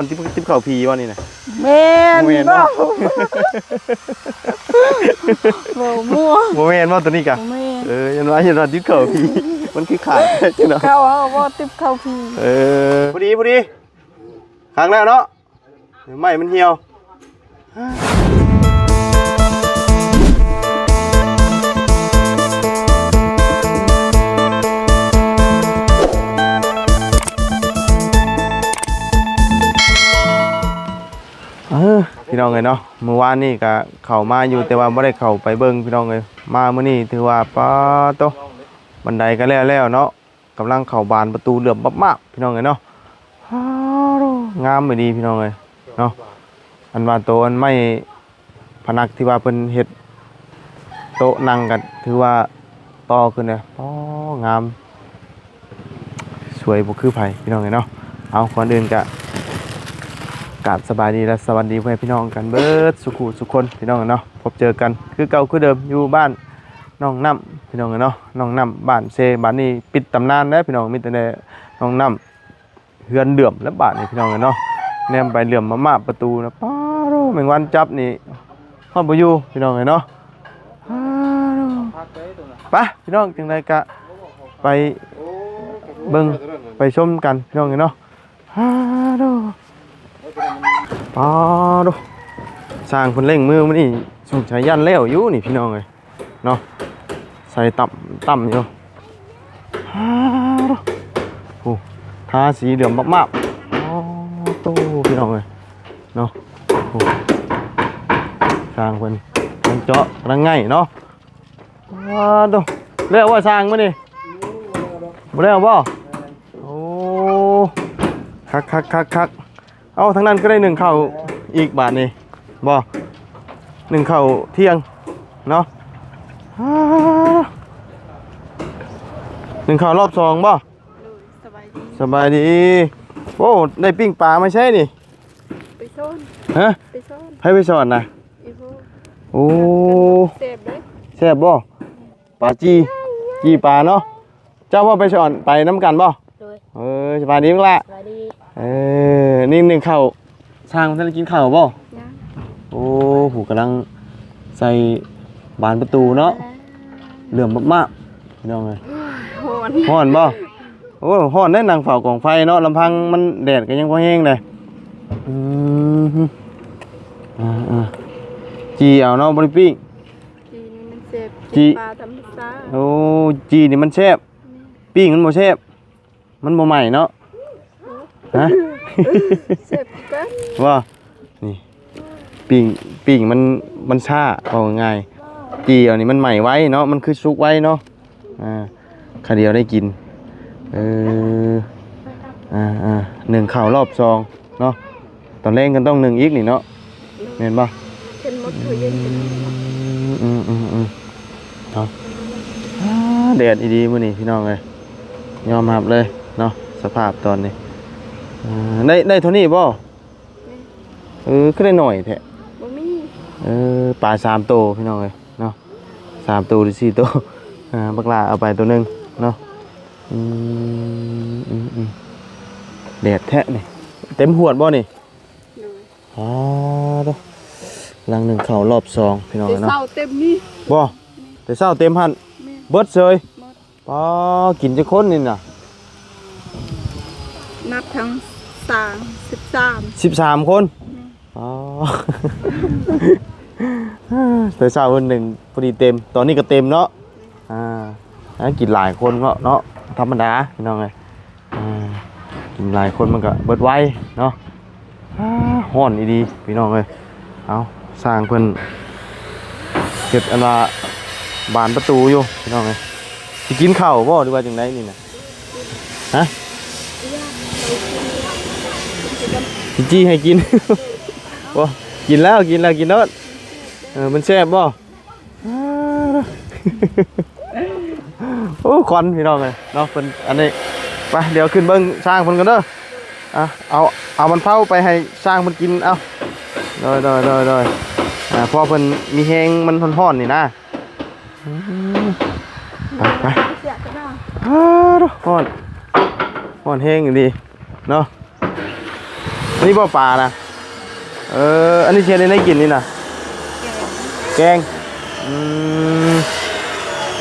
ມັນຕິບ ຕິບເຂົ້າຜີບໍ່ນີ້ນະ? ແມ່ນ ບໍ່ແມ່ນບໍ່? ບໍ່ ບໍ່ ບໍ່ແມ່ນບໍ່ຕົວນີ້ກະ? ບໍ່ແມ່ນ ເອີ ຍັນວ່າ ຍັນວ່າຕິບເຂົ້າຜີ ມັນຄືຂາດເນາະ ເຂົ້າເຮົາບໍ່ຕິບເຂົ້າຜີ. ເອີ ພໍດີ ພໍດີ ຄັກແລ້ວເນາະ ໄມ້ມັນຫ່ຽວ. ເອີ ພີ່ນ້ອງເອີຍເນາະ ມື້ວານນີ້ກະເຂົ້າມາຢູ່ ແຕ່ວ່າບໍ່ໄດ້ເຂົ້າໄປເບິ່ງ ພີ່ນ້ອງເອີຍ. ມາມື້ນີ້ຖືວ່າ ປາໂຕ ບັນໄດກະແລ້ວແລ້ວເນາະ ກຳລັງເຂົ້າບານປະຕູ ເຫຼື້ອມມາບໆ ພີ່ນ້ອງເອີຍເນາະ. ອ້າວ ງາມອີ່ຫຼີ ພີ່ນ້ອງເອີຍເນາະ. ອັນວ່າໂຕອັນໄມ້ພະນັກທີ່ວ່າເພິ່ນເຮັດໂຕະນັ່ງກະຖືວ່າຕໍ່ຂຶ້ນແລ້ວ. ອໍ ງາມ ສວຍບໍ່ຄືໃຜ ພີ່ນ້ອງເອີຍເນາະ. ເອົາ ກ່ອນອື່ນກະກາບສະບາຍດີ ແລະ ສະຫວັດດີພໍ່ແມ່ພີ່ນ້ອງກັນເບິດສູ່ຄູ່ສູ່ຄົນ ພີ່ນ້ອງເອີຍເນາະ. ພົບເຈີກັນຄືເກົ່າຄືເດີມຢູ່ບ້ານໜອງນ້ຳ ພີ່ນ້ອງເອີຍເນາະ. ໜອງນ້ຳ ບ້ານເຊ ບາດນີ້ປິດຕຳນານແລ້ວ ພີ່ນ້ອງ. ມີແຕ່ໜອງນ້ຳ ເຮືອນເຫຼື້ອມແລ້ວບາດນີ້ ພີ່ນ້ອງເອີຍເນາະ. ແນມໄປເຫຼື້ອມມາບໆ ປະຕູນະ ປາໂທ້ ແມງວັນຈັບນີ້ຮອດບໍ່ຢູ່ ພີ່ນ້ອງເອີຍເນາະ. ປາໂທ້ ໄປ ພີ່ນ້ອງ ຈັ່ງໃດກະໄປເບິ່ງໄປຊົມກັນ ພີ່ນ້ອງເອີຍເນາະ. ປາໂທ້ ປາໂທ້ ຊ່າງເພິ່ນເລັ່ງມືມື້ນີ້ ສົງໄສຢ້ານແລ້ວຢູ່ນີ້ ພີ່ນ້ອງເອີຍ. ເນາະ ໃສ່ຕ່ຳຕ່ຳຢູ່. ໂອ້ ທາສີເຫຼື້ອມມາບໆ. ໂອ້ໂຕ ພີ່ນ້ອງເອີຍເນາະ. ໂອ້ ຊ່າງເພິ່ນກຳລັງເຈາະກຳລັງໄຫງ່ເນາະ. ອ້າໂຕ ແລ້ວບໍ່ຊ່າງມື້ນີ້? ບໍ່ແລ້ວບໍ່? ໂອ້ ຄັກໆໆໆ. ເອົ້າ ທາງນັ້ນຄືໄດ້ໜຶ້ງເຂົ້າອີກບາດນີ້ບໍ່? ໜຶ້ງເຂົ້າທ່ຽງເນາະ. ໜຶ້ງເຂົ້າລອບສອງບໍ່? ໂດຍ ສະບາຍດີ ສະບາຍດີ. ໂອ້ ໄດ້ປີ້ງປາມາໃຊ້ນີ້? ໄປສອນ ຮະ? ໄປສອນ ໃຜໄປສອນນະ? ອີ່ພໍ່. ໂອ້ ແຊບເດ້ ແຊບບໍ່? ປາຈີ່ ຈີ່ປາເນາະ. ເຈົ້າບໍ່ໄປສອນ ໄປນຳກັນບໍ່? ໂດຍ ເອີ ສະບາຍດີເບິ່ງລະ ສະບາຍດີ. ເອີ ນີ້ໜຶ້ງເຂົ້າ ຊ່າງເພິ່ນກິນເຂົ້າບໍ່? ຍັງ. ໂອ້ ຜູ້ກຳລັງໃສ່ບານປະຕູເນາະ. ເຫຼື້ອມມາກໆ ພີ່ນ້ອງເອີຍ. ຮ້ອນ ຮ້ອນບໍ່? ໂອ້ ຮ້ອນເດ້ ນັ່ງເຝົ້າກອງໄຟເນາະ. ລຳພັງມັນແດດກໍຍັງບໍ່ແຮງເດ້. ອືມ ອ່າໆ ຈີ່ເອົາເນາະ ບໍ່ໄດ້ປີ້ງ. ຈີ່ນີ້ມັນແຊບ ຈີ່ ກິນປາທຳມະຊາດ. ໂອ້ ຈີ່ນີ້ມັນແຊບ ແມ່ນ ປີ້ງມັນບໍ່ແຊບ ມັນບໍ່ໃໝ່ເນາະ. ຮະ? ແຊບຄືກັນ ວ່າ ນີ້ ປີ້ງ ປີ້ງມັນ ມັນຊ້າ ເວົ້າງ່າຍໆ. ຈີ່ອັນນີ້ມັນໃໝ່ໄວເນາະ ມັນຄືສຸກໄວເນາະ. ອ່າ ຄາວດຽວໄດ້ກິນ. ເອີ ອ່າໆ ໜຶ້ງເຂົ້າລອບສອງເນາະ. ຕອນແລງກໍຕ້ອງໜຶ້ງອີກນີ້ເນາະ ແມ່ນບໍ່? ເປັນໝົດເຂົ້າເຢັນ. ອືມໆໆ ເນາະ. ອ່າ ແດດອີ່ດີມື້ນີ້ ພີ່ນ້ອງເອີຍ ຍອມຮັບເລີຍເນາະ ສະພາບຕອນນີ້. ອ່າ ໄດ້ ໄດ້ເທົ່ານີ້ບໍ່? ແມ່ນ. ເອີ ຄືໄດ້ໜ້ອຍແທ້? ບໍ່ມີ. ເອີ ປາສາມໂຕ ພີ່ນ້ອງເອີຍເນາະ ສາມໂຕຫຼືສີ່ໂຕ. ອ່າ ບັກຫຼ້າເອົາໄປໂຕໜຶ່ງເນາະ. ອືມ ອືມໆ ແດດແທ້ນີ້ ເຕັມຫວດບໍ່ນີ້? ໂດຍ. ອ້າໂທ້ ຫຼັງໜຶ້ງເຂົ້າລອບສອງ ພີ່ນ້ອງເນາະ. ແຕ່ເຊົ້າເຕັມນີ້ ບໍ່? ແມ່ນ. ແຕ່ເຊົ້າເຕັມຫັ້ນ. ແມ່ນ. ເບິດເສີຍ. ເບິດ. ປ້າ ກິນຈັກຄົນນີ້ນະ? ນັບທັງຊ່າງ ສິບສາມ ສິບສາມຄົນ. ແມ່ນ. ອໍ ແຕ່ເຊົ້າເພິ່ນໜຶ້ງພໍດີເຕັມ ຕອນນີ້ກໍເຕັມເນາະ. ອ່າ ກິນຫຼາຍຄົນເນາະ ເນາະ ທຳມະດາ ພີ່ນ້ອງເອີຍ. ອ່າ ກິນຫຼາຍຄົນມັນກໍເບິດໄວເນາະ. ອ່າ ຮ້ອນອີ່ດີ ພີ່ນ້ອງເອີຍ. ເອົາ ຊ່າງເພິ່ນເຮັດອັນວ່າບານປະຕູຢູ່ ພີ່ນ້ອງເອີຍ. ຊິກິນເຂົ້າບໍ່ ຫຼືວ່າຈັ່ງໃດນີ້ນະ? ຮະ? ຊິຈີ່ໃຫ້ກິນ. ບໍ່ ກິນແລ້ວ ກິນແລ້ວ ກິນໂລດ. ເອີ ມັນແຊບບໍ່? ໂອ້ ຄວັນ ພີ່ນ້ອງເອີຍເນາະ. ເພິ່ນອັນນີ້ ໄປ ດຽວຂຶ້ນເບິ່ງຊ່າງເພິ່ນກ່ອນເດີ. ອ່ະ ເອົາ ເອົາມັນເຜົາໄປໃຫ້ຊ່າງເພິ່ນກິນ. ເອົາ ໂດຍ ໂດຍ ໂດຍ ໂດຍ. ອ່າ ເພາະເພິ່ນມີແຮງ ມັນຮ້ອນໆນີ້ນະ. ອືມ ໄປ ໄປ. ເສຍກັນເນາະ. ອ້າ ຮ້ອນ ຮ້ອນແຮງອີ່ຫຼີເນາະ. ນີ້ບໍ່ປານະ? ເອີ ອັນນີ້ຊິເຮັດແນວໃດກິນນີ້ນະ? ແກງ ອືມ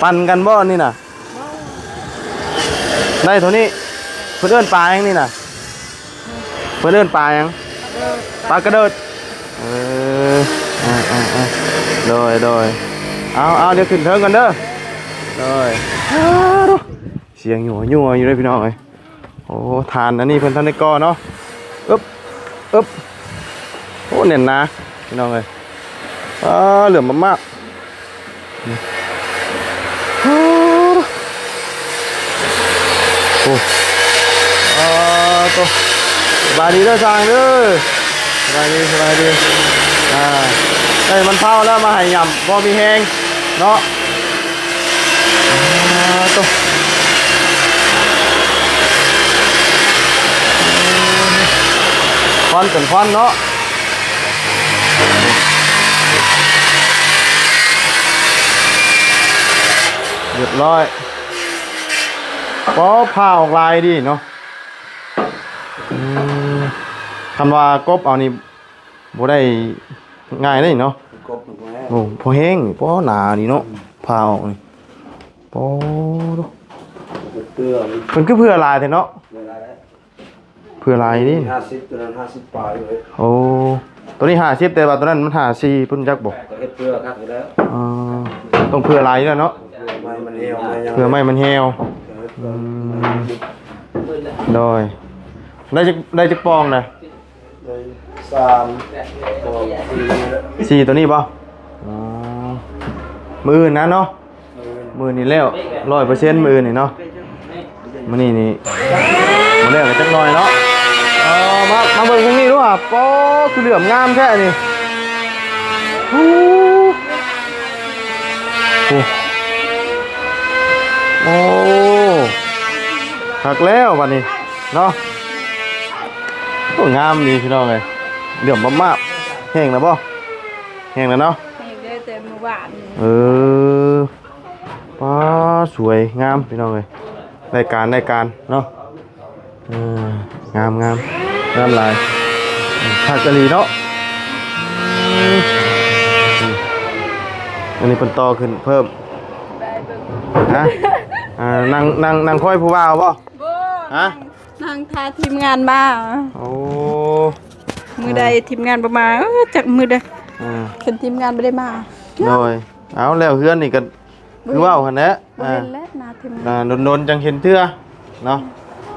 ປັນກັນບໍ່ອັນນີ້ນະ? ໄດ້ເທົ່ານີ້. ເພິ່ນເອີ້ນປາຫຍັງນີ້ນະ? ເພິ່ນເອີ້ນປາຫຍັງ? ປາກະເດີດ. ເອີ ໂດຍໆ ເອົາໆ ດຽວຂຶ້ນເທິງກ່ອນເດີ. ໂດຍ ສຽງຍົວໆຢູ່ເດ້ພີ່ນ້ອງເອີຍ. ໂອ້ ຖານອັນນີ້ເພິ່ນທັນໄດ້ກໍ່ເນາະ. ອຶບ ອຶບ ໂອ້ ແໜ້ນໜາພີ່ນ້ອງເອີຍ. ອ້າ ເຫຼື້ອມມາກໆ. ໂອ້ ອ້າ ໂຕ ສະບາຍດີເດີຊ່າງເດີ. ສະບາຍດີ ສະບາຍດີ. ອ່າ ໄດ້ມັນເຜົາແລ້ວມາໃຫ້ຫຍ້ຳ ພໍມີແຮງເນາະ. ອ່າ ໂຕ ຄວັນເປັນຄວັນເນາະ. ຮຽບຮ້ອຍ. ປໍ ຜ່າອອກຫຼາຍດີເນາະ. ອືມ ຄັນວ່າກົບເອົານີ້ບໍ່ໄດ້ງ່າຍເດ້ເນາະ. ກົບມັນບໍ່ແຮງ. ໂອ້ ພໍແຮງ ປໍ ໜາດີເນາະ. ອືມ ຜ່າອອກນີ້ ປໍ ເພື່ອ ເພິ່ນຄືເພື່ອຫຼາຍແທ້ເນາະ. ເພື່ອຫຼາຍແລ້ວ ເພື່ອຫຼາຍນີ້ ຫ້າສິບ ໂຕນັ້ນຫ້າສິບປາຍເລີຍ. ໂອ້ ໂຕນີ້ຫ້າສິບ ແຕ່ວ່າໂຕນັ້ນມັນຫ້າສີ່ພຸ້ນຈັກບໍ່? ກໍເຮັດເພື່ອຄັກຢູ່ແລ້ວ. ອໍ ຕ້ອງເພື່ອຫຼາຍຢູ່ແລ້ວເນາະ. ເພື່ອໄມ້ມັນແຫ້ວ ໄມ້ຫຍັງ ເພື່ອໄມ້ມັນແຫ້ວ. ເອີ ອືມ ໂດຍ ໄດ້ຈັກ ໄດ້ຈັກປ່ອງນະ? ໄດ້ສາມ ສອງ ສີ່ ສີ່ ໂຕນີ້ບໍ່? ອໍ ມື້ອື່ນນະເນາະ. ມື້ນີ້ແລ້ວ ຮ້ອຍເປີເຊັນ ມື້ນີ້ເນາະ. ມື້ນີ້ນີ້ບໍ່ແລ້ວກໍຈັກໜ້ອຍເນາະ. ເອີ ມາ ມາເບິ່ງທາງນີ້ດູວ່າ ປໍ ຄືເຫຼື້ອມງາມແທ້ນີ້. ໂອ້ ໂອ້ ໂອ້ ຄັກແລ້ວບັດນີ້ເນາະ. ໂອ້ ງາມດີພີ່ນ້ອງເອີຍ ເຫຼື້ອມມາກໆ. ແຫ້ງແລ້ວບໍ່? ແຫ້ງແລ້ວເນາະ. ແຫ້ງແລ້ວແຕ່ມື້ວານນີ້. ເອີ ປ້າ ສວຍງາມພີ່ນ້ອງເອີຍ ໄດ້ການ ໄດ້ການເນາະ. ເອີ ງາມ ງາມ ງາມຫຼາຍ ຄັກອີ່ຫຼີເນາະ. ອັນນີ້ເພິ່ນຕໍ່ຂຶ້ນເພີ່ມ. ຮະ? ອ່າ ນັ່ງ ນັ່ງ ນັ່ງຄອຍຜູ້ບ່າວບໍ່? ບໍ່. ຮະ? ນັ່ງ ນັ່ງຖ້າທີມງານມາ. ໂອ້ ມື້ໃດ ອ່າ ທີມງານບໍ່ມາ ເອີ ຈັກມື້ໃດ. ອ່າ ຄັນທີມງານບໍ່ໄດ້ມາ. ໂດຍ ເອົາແລ້ວເຮືອນນີ້ກໍ ຄືເວົ້າຫັ້ນແຫຼະ ບໍ່ເຫັນແຫຼະ ອ່າ ໜ້າທີ່ມັນ ອ່າ ດົນໆ ຈັ່ງເຫັນເທື່ອເນາະ.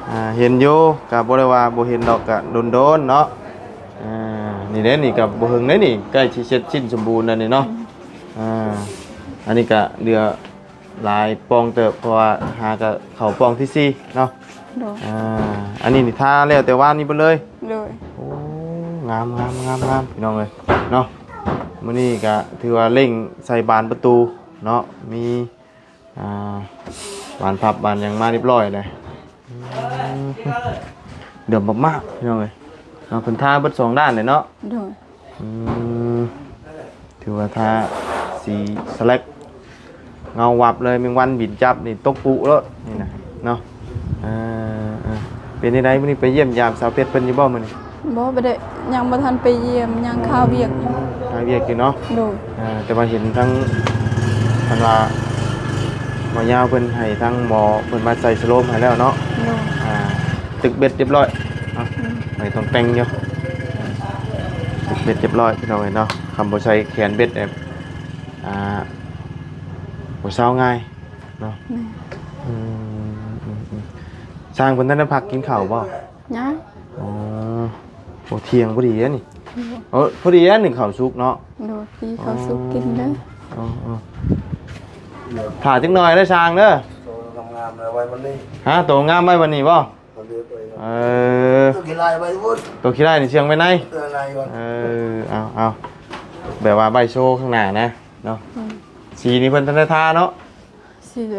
ອ່າ ເຫັນຢູ່ ກະບໍ່ໄດ້ວ່າບໍ່ເຫັນດອກ ກະດົນໆ ເນາະ. ອ່າ ນີ້ເດ້ ນີ້ກະບໍ່ເຖິງເດ້ນີ້ ໃກ້ຊິເສັດສິ້ນສົມບູນແລ້ວນີ້ເນາະ. ອືມ ອ່າ ອັນນີ້ກະເຫຼືອຫຼາຍປ່ອງເຕີບ ເພາະວ່າຫາກະເຂົ້າປ່ອງທີສີ່ເນາະ. ໂດຍ ອ່າ ອັນນີ້ນີ້ທາແລ້ວແຕ່ວານນີ້ເບິດເລີຍ. ໂດຍ ໂອ້ ງາມໆໆໆ ພີ່ນ້ອງເອີຍເນາະ. ມື້ນີ້ກະຖືວ່າເລັ່ງໃສ່ບານປະຕູເນາະ ມີ ອ່າ ບານພັບບານຫຍັງມາຮຽບຮ້ອຍແລ້ວ. ອືມ ເດືອມມາກໆ ພີ່ນ້ອງເອີຍເນາະ. ເພິ່ນທາເບິດສອງດ້ານເລີຍເນາະ. ໂດຍ ອືມ ຖືວ່າທາສີສະແລັກ ເງົາວັບເລີຍ ແມງວັນບິນຈັບນີ້ຕົກປຸໂລດນີ້ນະເນາະ. ເອີ ເປັນຈັ່ງໃດມື້ນີ້ໄປຢ້ຽມຢາມສາວເພັດເພິ່ນຢູ່ບໍ່ມື້ນີ້? ບໍ່ ບໍ່ໄດ້ ຍັງບໍ່ທັນໄປຢ້ຽມ ຍັງຄາວຽກຢູ່. ຄາວຽກຢູ່ເນາະ. ໂດຍ ອ່າ ແຕ່ວ່າເຫັນທາງ ເພິ່ນວ່າໝໍຍາວເພິ່ນໃຫ້ທາງໝໍເພິ່ນມາໃສ່ສະໂລມໃຫ້ແລ້ວເນາະ. ໂດຍ ອ່າ ຕຶກເບັດຮຽບຮ້ອຍເນາະ. ອືມ ໄປຕ້ອງແຕ່ງຢູ່ ຕຶກເບັດຮຽບຮ້ອຍ ພີ່ນ້ອງເອີຍເນາະ. ຄຳບໍ່ໃສ່ແຂນເບັດແບບ ອ່າ ບໍ່ເຊົາງ່າຍເນາະ. ແມ່ນ ອືມ ອືມ ອືມ ຊ່າງເພິ່ນທັນໄດ້ພັກກິນເຂົ້າບໍ່? ຍັງ. ອໍ ໂອ້ ທ່ຽງພໍດີແລ້ວນີ້. ໂດຍ ເອີ ພໍດີແລ້ວໜຶ້ງເຂົ້າສຸກເນາະ. ໂດຍ ຕີເຂົ້າສຸກກິນເດີ. ອໍ ອໍ ຖ້າຈັກໜ້ອຍເດີຊ່າງເດີ. ໂຕງາມໆໄວ້ວັນນີ້. ຮະ? ໂຕງາມໄວ້ວັນນີ້ບໍ່? ເອີ ໂຕຂີ້ຮ້າຍໄວ້ພຸ້ນ. ໂຕຂີ້ຮ້າຍນີ້ເຊື່ອງໄວ້ໃນ. ເອີ ເອົາໆ ແບບວ່າໄວ້ໂຊຂ້າງໜ້ານະເນາະ. ອືມ ສີນີ້ເພິ່ນທັນໄດ້ທາເນາະ. ສີ ຮ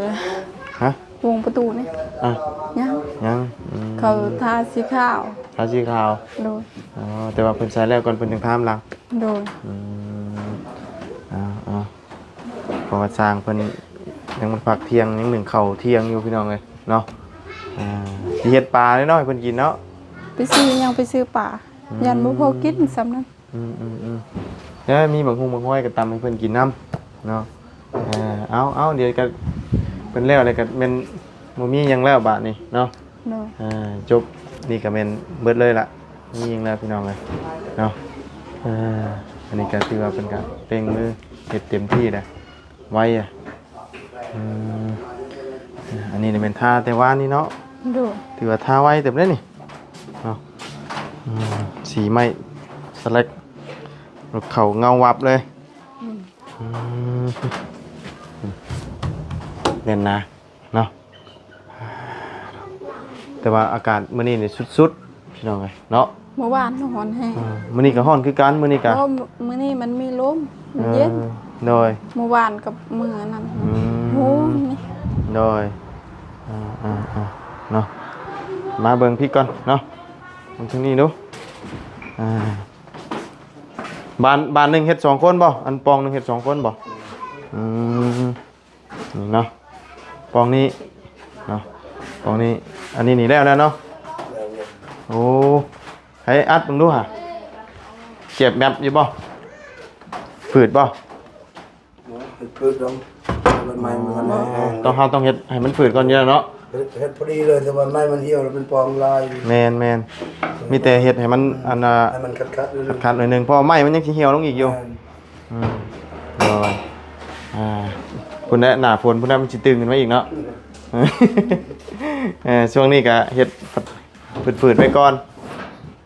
ະ? ວົງປະຕູນີ້. ອ່ະ ຍັງ ຍັງ. ອືມ ເຂົາທາສີຂາວ. ທາສີຂາວ. ໂດຍ ອໍ ແຕ່ວ່າເພິ່ນໃສ່ແລ້ວກ່ອນ ເພິ່ນຈຶ່ງທາມຫຼັງ. ໂດຍ ອືມ ເອົາ ເອົາ ເພາະວ່າຊ່າງເພິ່ນຍັງບໍ່ໄດ້ພັກທ່ຽງ ຍັງໜຶ້ງເຂົ້າທ່ຽງຢູ່ ພີ່ນ້ອງເອີຍເນາະ. ອ່າ ຊິເຮັດປາແນ່ເນາະໃຫ້ເພິ່ນກິນເນາະ. ໄປຊື້ຫຍັງ? ໄປຊື້ປາ. ຢ້ານບໍ່ພໍກິນສ່ຳນັ້ນ. ອືມໆໆ ແລ້ວມີບັກຮຸ່ງບັກຮອຍກໍຕຳໃຫ້ເພິ່ນກິນນຳເນາະ. ເອີ ເອົາໆ ດຽວກໍເພິ່ນແລ້ວແລ້ວກໍແມ່ນບໍ່ມີຫຍັງແລ້ວບາດນີ້ເນາະ. ໂດຍ ເອີ ຈົບ ນີ້ກໍແມ່ນເບິດເລີຍລະ ມີຫຍັງແລ້ວພີ່ນ້ອງເອີຍເນາະ. ເອີ ອັນນີ້ກໍຖືວ່າເພິ່ນກໍເລັ່ງມືເຮັດເຕັມທີ່ແລ້ວ ໄວອະ. ອືມ ອັນນີ້ນີ້ແມ່ນທາແຕ່ວານນີ້ເນາະ. ໂດຍ ຖືວ່າທາໄວເຕີບເດ້ນີ້ເນາະ. ອືມ ສີໄມ້ສະແລັກ ເຂົ້າເງົາວັບເລີຍ. ອືມ ອືມ ແໜ້ນໜາເນາະ. ແຕ່ວ່າອາກາດມື້ນີ້ນີ້ສຸດໆ ພີ່ນ້ອງເອີຍເນາະ. ເມື່ອວານຮ້ອນແຮງ ເອີ ມື້ນີ້ກໍຮ້ອນຄືກັນ ມື້ນີ້ກໍ ບໍ່ ມື້ນີ້ມັນມີລົມ ມັນເຢັນ. ເອີ ໂດຍ ເມື່ອວານກັບມື້ນັ້ນ ອືມ ໂຫ ນີ້ ໂດຍ ອ່າໆໆ ເນາະ. ມາເບິ່ງພີ້ກ່ອນເນາະ ເບິ່ງທາງນີ້ດູ. ອ່າ ບ້ານ ບ້ານໜຶ່ງເຮັດສອງຄົນບໍ່? ອັນປ່ອງໜຶ່ງເຮັດສອງຄົນບໍ່? ອືມ ນີ້ເນາະ ປ່ອງນີ້ເນາະ ປ່ອງນີ້. ອັນນີ້ນີ້ແລ້ວແລ້ວເນາະ. ໂອ້ ໃຫ້ອັດເບິ່ງດູຫາ ເຈັບແມັບຢູ່ບໍ່? ຝືດບໍ່? ເຮັດຝືດດອງ ມັນໃໝ່ ມັນ ອໍ ຕ້ອງ ເຮົາຕ້ອງເຮັດໃຫ້ມັນຝືດກ່ອນຢູ່ແລ້ວເນາະ. ເຮັດ ເຮັດພໍດີເລີຍ ແຕ່ວ່າໃໝ່ມັນຫ່ຽວແລ້ວເປັນປອງລາຍ. ແມ່ນໆ ມີແຕ່ເຮັດໃຫ້ມັນ ອັນນ່າ ໃຫ້ມັນຂັດໆໜ້ອຍໜຶ່ງ ຂັດໆໜ້ອຍໜຶ່ງ ເພາະວ່າໄມ້ມັນຍັງຊິຫ່ຽວລົງອີກຢູ່. ແມ່ນ ອືມ ໂດຍ ອ່າ ພຸ້ນແຫຼະ ໜ້າຝົນພຸ້ນແຫຼະ ມັນຊິຕຶງຂຶ້ນມາອີກເນາະ. ເອີ ຊ່ວງນີ້ກະເຮັດຝືດໆໄວ້ກ່ອນ.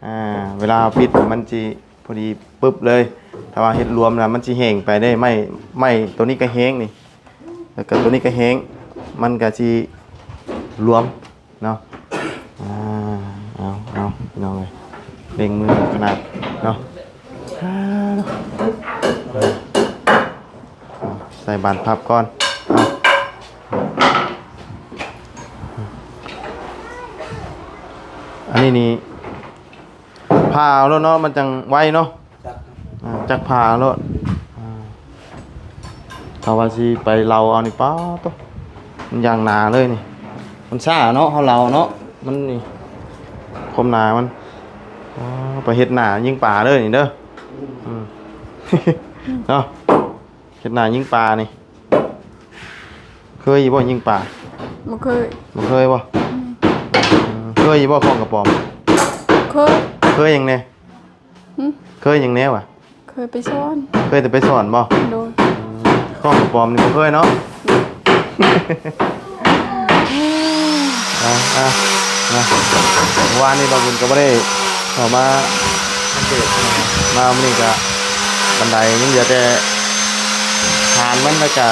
ອ່າ ເວລາເຮົາປິດມັນຊິພໍດີປຶບເລີຍ. ຖ້າວ່າເຮັດລວມລະມັນຊິແຫ້ງໄປເດ້ ໄມ້ ໄມ້ໂຕນີ້ກະແຫ້ງນີ້ ແລ້ວກະໂຕນີ້ກະແຫ້ງ ມັນກະຊິລວມ ເນາະ. ອ່າ ເອົາ ເອົາ ພີ່ນ້ອງເອີຍ ເລັ່ງມືຂະໜາດເນາະ. ອ່າ ໃສ່ບານພັບກ່ອນ. ອ່າ ອັນນີ້ນີ້ ຜ່າເອົາໂລດເນາະ ມັນຈັ່ງໄວເນາະ. ຈັກ ອ່າ ຈັກຜ່າເອົາໂລດ. ອ່າ ຖ້າວ່າຊິໄປເລົາເອົານີ້ ປາດໂທ້ ມັນຢ່າງໜາເລີຍນີ້. ມັນຊ້າເນາະ ເຮົາເລົາເນາະ ມັນນີ້ ຄວາມໜາມັນ. ອ່າ ໄປເຮັດໜ້າຍິງປາເດີນີ້ເດີ. ອືມ ເນາະ ເຮັດໜ້າຍິງປານີ້ ເຄີຍຢູ່ບໍ່ຍິງປາ? ບໍ່ເຄີຍ. ບໍ່ເຄີຍບໍ່? ອືມ ເຄີຍຢູ່ບໍ່ ຄ້ອງກະປອມ? ເຄີຍ. ເຄີຍຫຍັງແດ່? ຫຶ? ເຄີຍຫຍັງແດ່ຫວາ? ເຄີຍໄປສອນ. ເຄີຍແຕ່ໄປສອນບໍ່? ໂດຍ. ອືມ ຄ້ອງກະປອມນີ້ບໍ່ເຄີຍເນາະ. ອ່າ ອ່າ ນະ ວານນີ້ບ່າວບຸນກໍບໍ່ໄດ້ເຂົ້າມາອັບເດດ ມາມື້ນີ້ກະບັນໄດຍັງເຫຼືອແຕ່ຖານມັນ ແລ້ວກະ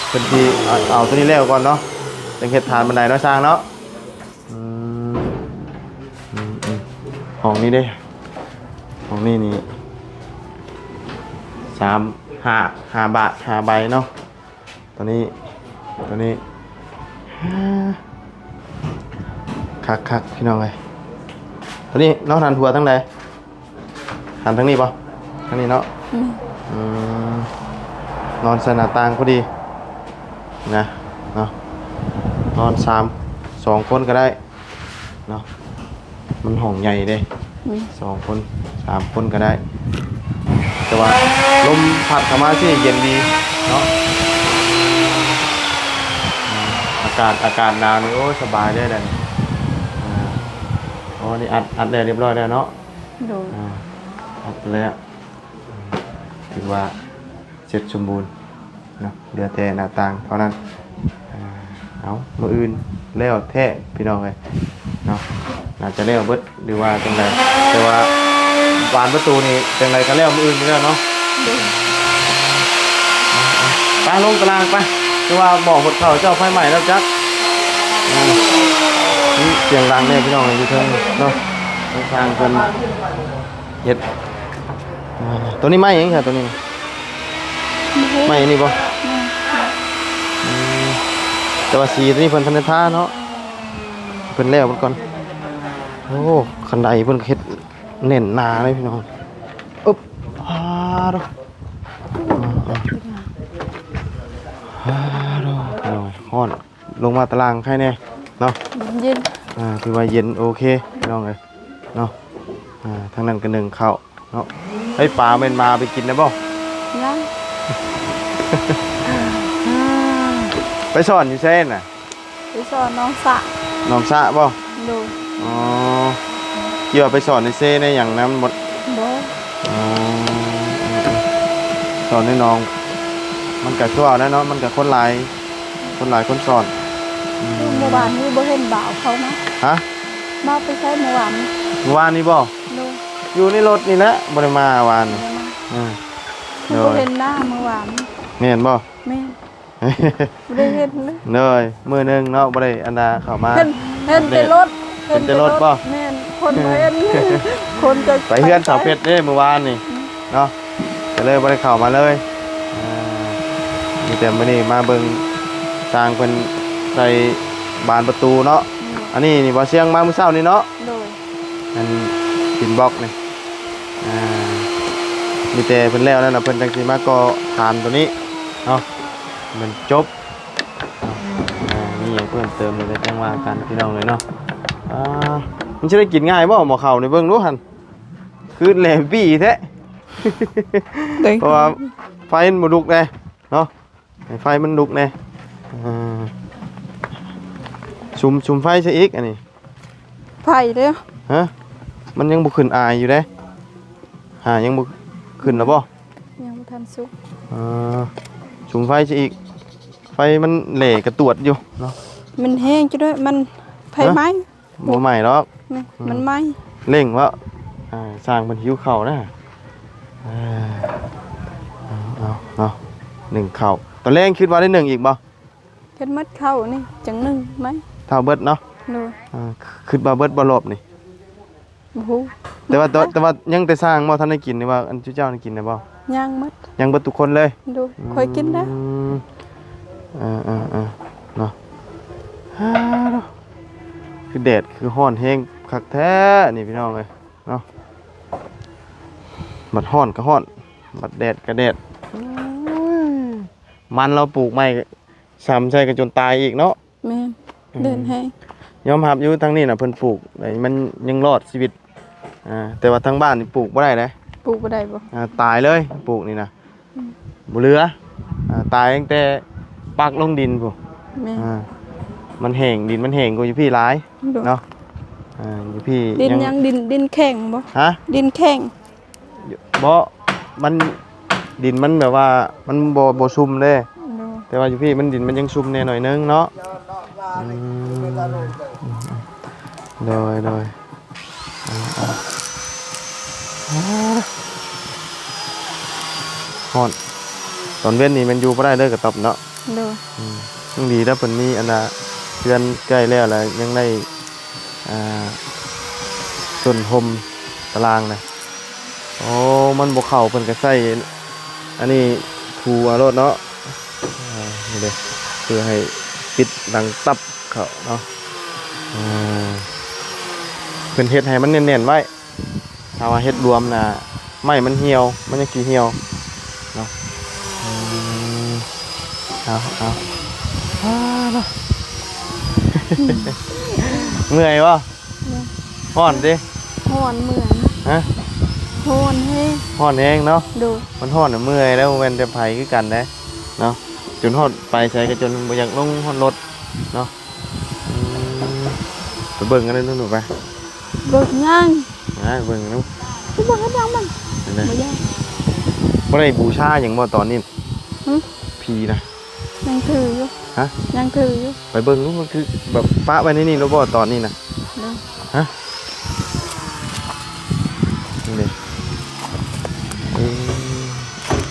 ເພິ່ນຊິເອົາ ເອົາໂຕນີ້ແລ້ວກ່ອນເນາະ ຈັ່ງເຮັດຖານບັນໄດເນາະ ຊ່າງເນາະ. ອືມ ອືມ ອືມ ຫ້ອງນີ້ເດ້ ຫ້ອງນີ້ນີ້ ສາມ ຫ້າ ຫ້າບາດ ຫ້າໃບເນາະ. ໂຕນີ້ ໂຕນີ້ ຄັກໆ ພີ່ນ້ອງເອີຍ. ໂຕນີ້ເນາະ ຫັນຫົວທາງໃດ? ຫັນທາງນີ້ບໍ່? ທາງນີ້ເນາະ. ອືມ ອືມ ນອນໃສ່ໜ້າຕ່າງພໍດີນະເນາະ ນອນສາມ ສອງຄົນກໍໄດ້ເນາະ. ມັນຫ້ອງໃຫຍ່ເດ້. ອືມ ສອງຄົນ ສາມຄົນກໍໄດ້ ແຕ່ວ່າລົມພັດເຂົ້າມາຊິເຢັນດີເນາະ. ອາກາດ ອາກາດໜາວນີ້ ໂອ້ ສະບາຍເລີຍແຫຼະ. ອ່າ ອໍ ນີ້ອັດ ອັດແລ້ວ ຮຽບຮ້ອຍແລ້ວເນາະ. ໂດຍ ອ່າ ອັດແລ້ວ ຖືວ່າເສັດສົມບູນເນາະ ເຫຼືອແຕ່ໜ້າຕ່າງເທົ່ານັ້ນ. ອ່າ ເອົາ ມື້ອື່ນແລ້ວແທ້ພີ່ນ້ອງເອີຍເນາະ ໜ້າຈະແລ້ວເບິດ ຫຼືວ່າຈັ່ງໃດ ແຕ່ວ່າບານປະຕູນີ້ຈັ່ງໃດກໍແລ້ວມື້ອື່ນຢູ່ແລ້ວເນາະ. ໂດຍ ໄປລົງຕາລາງໄປ ຄືວ່າໝໍ້ຫົດເຂົ້າເຈົ້າໄຟໄໝ້ແລ້ວຈັກ. ອືມ ມີສຽງດັງແດ່ພີ່ນ້ອງຢູ່ເທິງເນາະ ທາງຊ່າງເພິ່ນເຮັດ. ອ່າ ໂຕນີ້ໄມ້ຫຍັງຊະ ໂຕນີ້? ໄມ້ອັນນີ້ບໍ່? ອືມ ແຕ່ວ່າສີໂຕນີ້ເພິ່ນທັນໄດ້ທາເນາະ ເພິ່ນແລ້ວເພິ່ນກ່ອນ. ໂອ້ ຄັນໄດເພິ່ນເຮັດແໜ້ນໜາເລີຍພີ່ນ້ອງ. ອຶບ ອາ ໂທ້ ອາ ໂທ້ ພີ່ນ້ອງ ຮ້ອນ. ລົງມາຕາລາງໃຄແດ່ເນາະ ເຢັນ ອ່າ ຖືວ່າເຢັນ ໂອເຄ ພີ່ນ້ອງເອີຍເນາະ. ອ່າ ທາງນັ້ນກໍໜຶ້ງເຂົ້າເນາະ. ເຮີ້ຍ ປາແມ່ນມາໄປກິນໄດ້ບໍ່? ຍັງ. ໄປສອນຢູ່ໃສນະ? ໄປສອນໜອງສະ. ໜອງສະບໍ່? ໂດຍ. ອໍ ຄິດວ່າໄປສອນໃນເຊໃນຫຍັງນຳບໍ່? ບໍ່. ອໍ ສອນໃນໜອງ ມັນກະຄືເວົ້າແຫຼະເນາະ ມັນກະຄົນຫຼາຍ ຄົນຫຼາຍຄົນສອນ. ອືມ ມື້ວານນີ້ບໍ່ເຫັນບ່າວເຂົ້າມາ. ຮະ? ບ່າວໄປໃສມື້ວານນີ້? ມື້ວານນີ້ບໍ່? ໂດຍ. ຢູ່ໃນລົດນີ້ແຫຼະ ບໍ່ໄດ້ມາວານນີ້. ບໍ່ໄດ້ມາ. ເອີ ໂດຍ. ບໍ່ເຫັນໜ້າມື້ວານນີ້. ແມ່ນບໍ່? ແມ່ນ. ບໍ່ໄດ້ເຫັນເລີຍ. ໂດຍ. ມື້ໜຶ່ງເນາະ ບໍ່ໄດ້ອັນນາເຂົ້າມາ. ເຫັນ ເຫັນແຕ່ລົດ ເຫັນແຕ່ລົດບໍ່? ແມ່ນ. ຄົນບໍ່ເຫັນ ຄົນຈະໄປເຮືອນສາວເພັດເດ້ມື້ວານນີ້ ອືມ ເນາະ ກໍເລີຍບໍ່ໄດ້ເຂົ້າມາເລີຍ. ອ່າ ມີແຕ່ມື້ນີ້ມາເບິ່ງຊ່າງເພິ່ນໃສ່ບານປະຕູເນາະ. ອືມ ອັນນີ້ນີ້ ບໍ່ ຊຽງມາມື້ເຊົ້ານີ້ເນາະ. ໂດຍ. ອັນຫີນບລັອກນີ້ ອ່າ ມີແຕ່ເພິ່ນແລ້ວນັ້ນນະ ເພິ່ນຈັ່ງຊິມາກໍ່ຖານໂຕນີ້ເນາະ ມັນຈົບເນາະ. ອ່າ ມີຫຍັງເພີ່ມເຕີມນີ້ກໍຈັ່ງວ່າກັນພີ່ນ້ອງເອີຍເນາະ. ອ່າ ມັນຊິໄດ້ກິນງ່າຍບໍ່ໝໍ່ເຂົ້ານີ້ ເບິ່ງດູຫັ້ນ ຄືແຫຼວປີ້ແທ້. ເພາະວ່າໄຟມັນບໍ່ລຸກເດ້ເນາະ. ໃຫ້ໄຟມັນລຸກແດ່. ເອີ ສຸມ ສຸມໄຟຊະອີກ ອັນນີ້ ໄຟເດ້. ຮະ? ມັນຍັງບໍ່ຂຶ້ນອາຍຢູ່ເດ້. ຫາ ຍັງບໍ່ຂຶ້ນລະບໍ່? ຍັງບໍ່ທັນສຸກ. ເອີ ສຸມໄຟຊະອີກ ໄຟມັນແຫຼກະຕວດຢູ່ເນາະ. ມັນແຮງຢູ່ເດ້ ມັນໄຟ ຮະ? ໄໝ້. ບໍ່ໄໝ້ດອກ ອືມ ມັນໄໝ້. ເລັ່ງເວາະ ອ່າ ຊ່າງເພິ່ນຫິວເຂົ້ານະ. ເອີ ເອົາ ເອົາ ເອົາ ໜຶ້ງເຂົ້າ ຕອນແລງຄິດວ່າໄດ້ໜຶ້ງອີກບໍ່? ເຮັດໝົດເຂົ້ານີ້ຈັ່ງໜຶ້ງໄໝ້ ຖ້າເບິດເນາະ. ໂດຍ. ເອີ ຄິດວ່າເບິດບໍ່ລອບນີ້? ບໍ່ຮູ້ ແຕ່ວ່າ ແຕ່ວ່າຍັງແຕ່ຊ່າງບໍ່ທັນໄດ້ກິນ ຫຼືວ່າອັນເຈົ້າໄດ້ກິນແລ້ວບໍ່? ຍັງໝົດ ຍັງເບິດທຸກຄົນເລີຍ. ໂດຍ. ອືມ ຂ້ອຍກິນແລ້ວ. ເອີ ເອີ ເນາະ. ຄືແດດຄືຮ້ອນແຮງຄັກແທ້ນີ້ພີ່ນ້ອງເອີຍເນາະ. ບັດຮ້ອນກໍຮ້ອນ ບັດແດດກໍແດດ. ໂອ້ຍ ມັນລາວປູກໃໝ່ ຊຳໃສ່ກໍຈົນຕາຍອີກເນາະ. ແມ່ນ. ອືມ ແດດແຮງ. ຍອມຮັບຢູ່ ທາງນີ້ນະເພິ່ນປູກ ແລ້ວມັນຍັງລອດຊີວິດ. ອ່າ ແຕ່ວ່າທາງບ້ານນີ້ປູກບໍ່ໄດ້ເດ້. ປູກບໍ່ໄດ້ບໍ່? ອ່າ ຕາຍເລີຍ ປູກນີ້ນະ. ອືມ ບໍ່ເຫຼືອ. ອ່າ ຕາຍຕັ້ງແຕ່ປັກລົງດິນພຸ້ນ. ແມ່ນ. ອ່າ ມັນແຫ້ງ ດິນມັນແຫ້ງກວ່າຢູ່ພີ້ຫຼາຍ. ໂດຍ. ເນາະ. ອ່າ ຢູ່ພີ້ດິນ ຍັງ ຍັງ ດິນ ດິນແຂງບໍ່? ຮະ? ດິນແຂງ. ບໍ່ ມັນ ດິນມັນແບບວ່າມັນບໍ່ ບໍ່ຊຸ່ມເດ້. ໂດຍ. ແຕ່ວ່າຢູ່ພີ້ມັນ ດິນມັນຍັງຊຸ່ມແດ່ໜ້ອຍໜຶ່ງເນາະ. ອືມ ໂດຍ ໂດຍ. ຮ້ອນ ຕອນເວັນນີ້ແມ່ນຢູ່ບໍ່ໄດ້ເດີກະຕອບເນາະ. ໂດຍ. ອືມ ຍັງດີແລ້ວເພິ່ນມີອັນນ່າ ເຮືອນໃກ້ແລ້ວ ແລ້ວຍັງໄດ້ ອ່າ ສົ້ນຮົ່ມຕາລ່າງນະ. ໂອ້ ມັນບໍ່ເຂົ້າ ເພິ່ນກໍໃສ່ອັນນີ້ຖູເອົາໂລດເນາະ. ອ່າ ນີ້ເດ້ ເພື່ອໃຫ້ປິດດັງຕັບເຂົ້າເນາະ. ອ່າ ເພິ່ນເຮັດໃຫ້ມັນແໜ້ນໆໄວ້. ຖ້າວ່າເຮັດລວມນະ ໄມ້ມັນຫ່ຽວ ມັນຍັງຊິຫ່ຽວເນາະ. ອືມ ເອົາ ເອົາ ເມື່ອຍບໍ່? ເມື່ອຍ. ຮ້ອນຕິ? ຮ້ອນເມື່ອຍ. ຮະ? ຮ້ອນແຮງ. ຮ້ອນແຮງເນາະ. ໂດຍ. ມັນຮ້ອນນະເມື່ອຍແລ້ວ ບໍ່ແມ່ນແຕ່ໃຜຄືກັນເດ້ເນາະ. ຈົນຮອດໄປໃສກໍຈົນບໍ່ຢາກລົງຮອດລົດເນາະ. ອືມ ໄປເບິ່ງກັນເດີໜູໄປ. ເບິ່ງຫຍັງ? ອ່າ ເບິ່ງນຳ. ຄືເບິ່ງເຮັດຫຍັງມັນ? ນັ້ນນະ ບໍ່ຢາກ. ບໍ່ໄດ້ບູຊາຫຍັງບໍ່ຕອນນີ້? ຫຶ? ຜີນະ ຍັງຖືຢູ່. ຮະ? ຍັງຖືຢູ່. ໄປເບິ່ງດູ ມັນຄືແບບປະໄວ້ໃນນີ້ແລ້ວບໍ່ຕອນນີ້ນະ? ໂດຍ. ຮະ? ນີ້ເດ້. ເອີ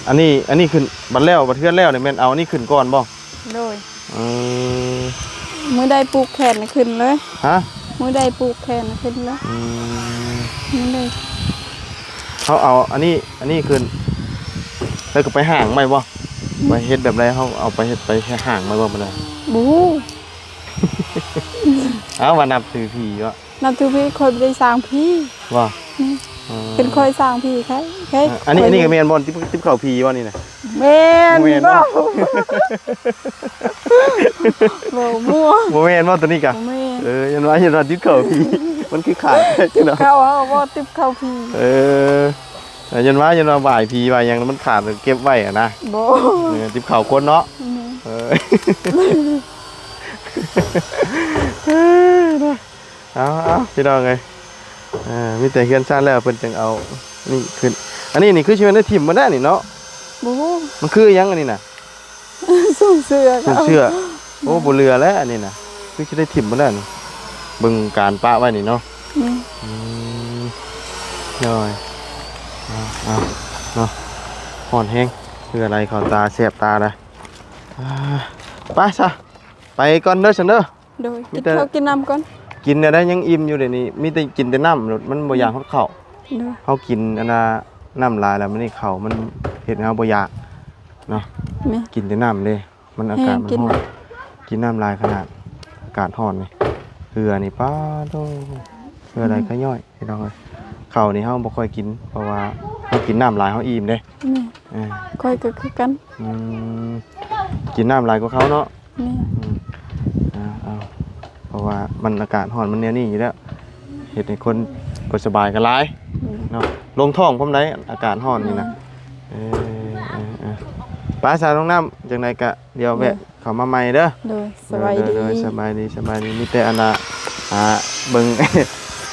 ອັນນີ້ ອັນນີ້ຂຶ້ນ ບັດແລ້ວ ບັດເຮືອນແລ້ວນີ້ແມ່ນເອົາອັນນີ້ຂຶ້ນກ່ອນບໍ່? ໂດຍ. ເອີ ມື້ໃດປູກແຂນນະຂຶ້ນເລີຍ. ຮະ? ມື້ໃດປູກແຂນນະຂຶ້ນເລີຍ. ອືມ ມື້ໃດ ເຮົາເອົາອັນນີ້ ອັນນີ້ຂຶ້ນ ແລ້ວກໍໄປຫາງໃໝ່ບໍ່? ອືມ ໄປເຮັດແບບໃດ? ເຮົາເອົາໄປເຮັດ ໄປຫາງໃໝ່ບໍ່? ບໍ່ຮູ້. ເອົ້າ ວ່ານັບຖືຜີບໍ່? ນັບຖືຜີ ຂ້ອຍບໍ່ໄດ້ສ້າງຜີ. ວ່າ ອືມ ອໍ ເປັນຂ້ອຍສ້າງຜີ ຂ້ອຍ ຂ້ອຍ ເອີ ອັນນີ້ ອັນນີ້ກໍແມ່ນບໍ່? ຕິບ ຕິບເຂົ້າຜີບໍ່ນີ້ນະ? ແມ່ນ. ບໍ່ແມ່ນບໍ່? ບໍ່ ບໍ່ ບໍ່ແມ່ນບໍ່ ຕົວນີ້ກະ? ບໍ່ແມ່ນ. ເອີ ຢ້ານວ່າ ຢ້ານວ່າຕິບເຂົ້າຜີ ມັນຄືຂາດເນາະ ເຂົ້າເຮົາບໍ່ຕິບເຂົ້າຜີ ເອີ ຢ້ານວ່າ ຢ້ານວ່າຫວາຍຜີຫວາຍຫຍັງມັນຂາດ ເກັບໄວ້ຫັ້ນນະ ບໍ່ ເອີ ຕິບເຂົ້າຄົນເນາະ ອືມ ເອີ ເອົາໆ ພີ່ນ້ອງເອີຍ ເອີ ມີແຕ່ເຮືອນຊານແລ້ວເພິ່ນຈຶ່ງເອົານີ້ຂຶ້ນ ອັນນີ້ນີ້ຄືຊິແມ່ນໄດ້ຖິ້ມໝົດແລ້ວນີ້ເນາະ ບໍ່ຮູ້ ມັນຄືຫຍັງອັນນີ້ນະ? ຊຸງເສື້ອ ຊຸງເສື້ອ ໂອ້ ບໍ່ເຫຼືອແລ້ວອັນນີ້ນະ ຄືຊິໄດ້ຖິ້ມໝົດແລ້ວນີ້ ເບິ່ງການປະໄວ້ນີ້ເນາະ ອືມ ໂດຍ ເອົາໆ ເນາະ ຮ້ອນແຮງ ເຫື່ອໄຫຼເຂົ້າຕາ ແສບຕາແລ້ວ ອ່າ ໄປຊະ ໄປກ່ອນເດີຊັ້ນເດີ ໂດຍ ກິນເຂົ້າກິນນ້ຳກ່ອນ ກິນແນວໃດຍັງອີ່ມຢູ່ດຽວນີ້ ມີແຕ່ກິນແຕ່ນ້ຳໂລດ ມັນບໍ່ຢາກຮອດເຂົ້າ ໂດຍ ເຮົາກິນອັນນ່າ ນ້ຳຫຼາຍແລ້ວ ມື້ນີ້ເຂົ້າມັນເຮັດໃຫ້ເຮົາບໍ່ຢາກເນາະ ແມ່ນ ກິນແຕ່ນ້ຳເດ້ ມັນອາກາດມັນຮ້ອນ ກິນນ້ຳຫຼາຍຂະໜາດ ອາກາດຮ້ອນນີ້ ເຫື່ອນີ້ ປາໂທ້ ເຫື່ອໄຫຼຂະຍ້ອຍ ພີ່ນ້ອງເອີຍ ເຂົ້ານີ້ເຮົາບໍ່ຄ່ອຍກິນ ເພາະວ່າເຮົາກິນນ້ຳຫຼາຍເຮົາອີ່ມເດ້ ແມ່ນ ເອີ ຂ້ອຍກໍຄືກັນ ອືມ ກິນນ້ຳຫຼາຍກວ່າເຂົາເນາະ ແມ່ນ ອືມ ເອົາ ເອົາ ເພາະວ່າມັນອາກາດຮ້ອນມັນແນວນີ້ຢູ່ແລ້ວ ເຮັດໃຫ້ຄົນບໍ່ສະບາຍກໍຫຼາຍ ແມ່ນ ເນາະ ລົງທ້ອງພ້ອມໃດ ອາກາດຮ້ອນນີ້ນະ ແມ່ນ ເອີ ເອີ ເອີ ໄປຊະນ້ອງນ້ຳ ຈັ່ງໃດກະດຽວແວະ ໂດຍ ເຂົ້າມາໃໝ່ເດີ ໂດຍ ສະບາຍດີ ໂດຍ ໂດຍ ສະບາຍດີ ສະບາຍດີ ມີແຕ່ອັນນ່າ ອ່າ ເບິ່ງ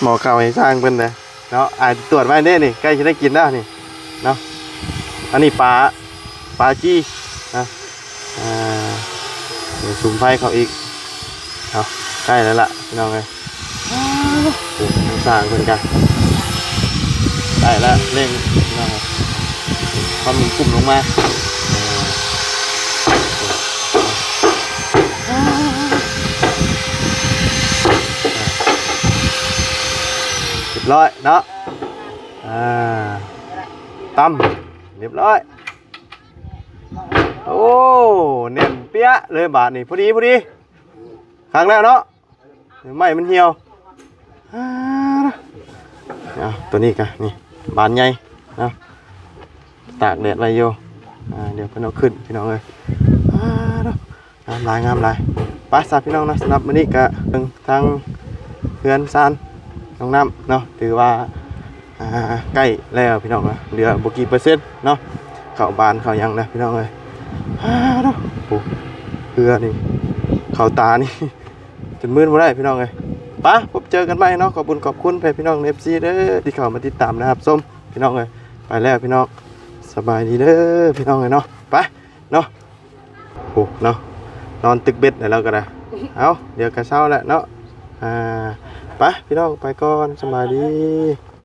ໝໍ້ເຂົ້າໃຫ້ຊ່າງເພິ່ນເດີ ເນາະ ອ້າຍຕວດໄວ້ເດ້ນີ້ ໃກ້ຊິໄດ້ກິນແລ້ວນີ້ເນາະ ອັນນີ້ປາ ປາຈີ່ນະ ອ່າ ເດີ ສຸມໄຟເຂົ້າອີກ ເອົາ ໃກ້ແລ້ວລະພີ່ນ້ອງເອີຍ ໂອ້ ຊ່າງເພິ່ນກະໃກ້ແລ້ວ ເລັ່ງພີ່ນ້ອງເອີຍ ຄວາມເປັນກຸ່ມລົງມາ ຮຽບຮ້ອຍເນາະ ອ່າ ຕຳ ຮຽບຮ້ອຍ ໂອ້ ແໜ້ນເປຍເລີຍບາດນີ້ ພໍດີ ພໍດີ ຄັກແລ້ວເນາະ ໄມ້ມັນຫ່ຽວ ອ່າ ເອົາ ຕົວນີ້ກະນີ້ ບານໃຫຍ່ເນາະ ຕາກແດດໄວ້ຢູ່ ອ່າ ດຽວເພິ່ນເອົາຂຶ້ນ ພີ່ນ້ອງເອີຍ ອ່າ ງາມຫຼາຍ ງາມຫຼາຍ ໄປຊະພີ່ນ້ອງເນາະ ສຳລັບມື້ນີ້ກະເບິ່ງທາງເຮືອນຊານນ້ອງນ້ຳເນາະ ຖືວ່າ ອ່າ ໃກ້ແລ້ວພີ່ນ້ອງເອີຍ ເຫຼືອບໍ່ກີ່ເປີເຊັນເນາະ ເຂົ້າບານເຂົ້າຫຍັງແລ້ວພີ່ນ້ອງເອີຍ ອ້າ ໂອ້ ເຫື່ອນີ້ ເຂົ້າຕານີ້ ຈົນມືນບໍ່ໄດ້ພີ່ນ້ອງເອີຍ ປະ ພົບເຈີກັນໃໝ່ເນາະ ຂອບຄຸນຂອບຄຸນແຟນພີ່ນ້ອງ ເອັຟຊີ ເດີ ທີ່ເຂົ້າມາຕິດຕາມ ແລະ ຮັບຊົມ ພີ່ນ້ອງເອີຍ ໄປແລ້ວພີ່ນ້ອງ ສະບາຍດີເດີ ພີ່ນ້ອງເອີຍເນາະ ໄປເນາະ ໂອ້ ເນາະ ນອນຕຶກເບັດແລ້ວກໍໄດ້ ເອົາ ດຽວກໍເຊົ້າແລ້ວເນາະ ອ່າ ໄປ ພີ່ນ້ອງ ໄປກ່ອນ ສະບາຍດີ.